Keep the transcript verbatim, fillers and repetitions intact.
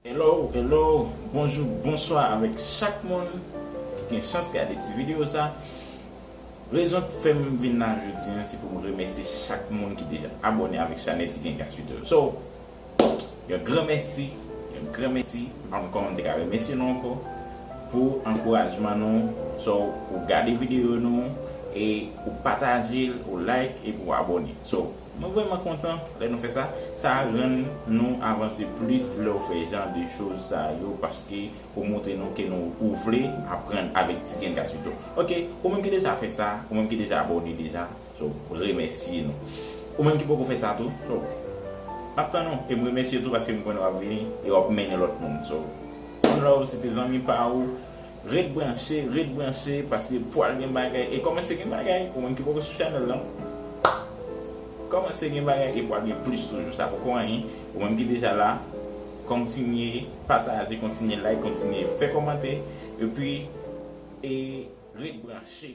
Hello, hello, bonjou, bonswa avèk chak moun ki gen chans gade ti videyo sa. Rezon k fè m vin la jodi a, se pou m remèsye chak moun ki deja abòne avèk chanèl Ti Grenn Gratuito. So, yon gran mèsi, yon gran mèsi. M pa konn kòman m te ka remèsye nou ankò pou ankourajman nou. So, ou gade videyo nou e ou pataje l, ou like epi ou abòne. So, mwen vrèman kontan lè nou fè sa. Sa rann nou avanse plis lè w fè jan de choz sa yo, paske ou montre nou ke nou ou vle aprann avèk Ti Grenn Gratuito. Ok, ou menm ki deja fè sa, ou menm ki deja abòne deja, so, remèsye nou. Ou menm ki poko fè sa tou, so, m ap tann ou e m remèsye tou paske m konnen w ap vini e w ap mennen lòt moun. So, one love, se te zanmi pa ou. Ret branche, ret branche, paske pwal gen bagay. E kòmanse gen bagay, ou menm ki poko sou chanèl lan, kòmanse gen bagay e pwal gen plis toujou. Sa poko anyen, ou menm ki deja la, kontinye pataje, kontinye like, kontinye fè kòmantè, epi, e ret branche.